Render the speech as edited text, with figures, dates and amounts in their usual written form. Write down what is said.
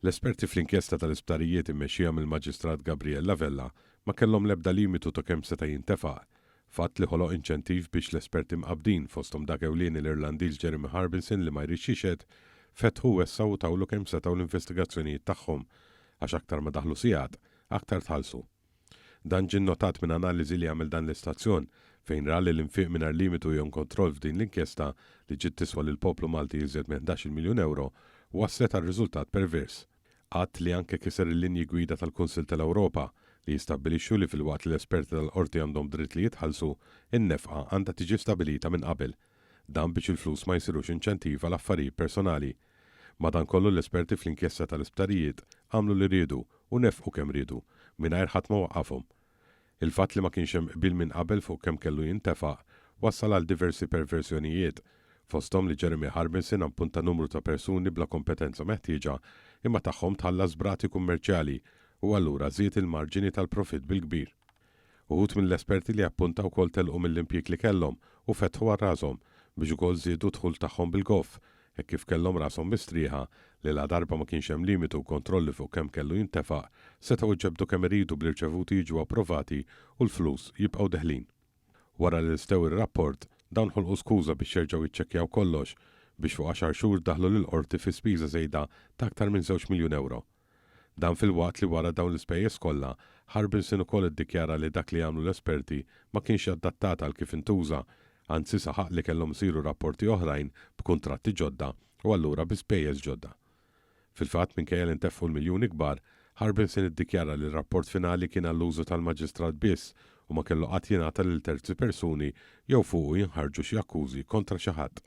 L-esperti fl-inkjesta tal-isptarijiet immexxija mill-Maġistrat Gabriella Vella ma kellhom l-ebda limitu ta' kemm seta' jintefaq, fatt li ħoloq inċentiv biex l-esperti mqabbdin, fosthom dak ewlieni l-Irlandiż Jeremy Harbinson li ma jridx jixhed, fetħu, wessgħu u tawlu kemm setgħu l-investigazzjonijiet tagħhom, għax aktar ma daħlu sigħat, aktar tħallsu. Dan ġie nnotat minn analiżi li għamel dan l-istazzjon, fejn ra li l-infiq mingħajr limitu jew kontroll f'din l-inkjesta, li ġiet tiswa lill-poplu Malti iżjed minn ħdax-il miljun ewro, wasslet għal riżultat pervers. Att li anke kiser il-linji gwida tal-Kunsill tal-Ewropa, li jistabbilixxu li filwaqt li l-esperti tal-Qorti għandhom dritt li jitħallsu, in-nefqa għandha tiġi stabilita minn qabel. Dan biex il-flus ma jsirux inċentiv għal affarijiet personali. Madankollu l-esperti fl-inkjesta tal-isptarijiet għamlu li riedu u nefqu kemm riedu, mingħajr ħadd ma waqqafhom. Il-fatt li ma kienx hemm qbil minn qabel fuq kemm kellu jintefaq wassal għal diversi perversjonijiet, fosthom li Jeremy Harbinson appunta numru ta' persuni bla kompetenza meħtieġa imma tagħhom tħallas b'rati kummerċjali u allura żied il-marġini tal-profitt bil-kbir. Uħud mill-esperti li appunta wkoll telqu mill-impjieg li kellhom u fetħu għal rashom biex ukoll żiedu d-dħul tagħhom bil-goff hekk kif kellhom rashom mistrieħa li ladarba ma kienx hemm limitu u kontrolli fuq kemm kellu jintefaq, setgħu jġebbdu kemm iridu bl-irċevuti jiġu approvati u l-flus jibqgħu deħlin. Wara li lestew ir-rapport, dawn ħolqu skuża biex jerġgħu jiċċekkjaw kollox, biex fuq għaxar xhur daħlu lill-Qorti fi spiża żejda ta' aktar minn żewġ miljun ewro. Dan filwaqt li wara dawn l-ispejjeż kollha, Harbinson ukoll iddikjara li dak li għamlu l-esperti ma kienx adattat għal kif intuża, anzi saħaq li kellhom isiru rapporti oħrajn b'kuntratti ġodda u allura bi spejjeż ġodda. Fil-fatt, minkejja li ntefqu l-miljuni kbar, Harbinson iddikjara li r-rapport finali kien għall-użu tal-Maġistrat biss u ma kellu qatt jingħata lil terzi persuni jew fuqu jinħarġu xi akkużi kontra xi ħadd.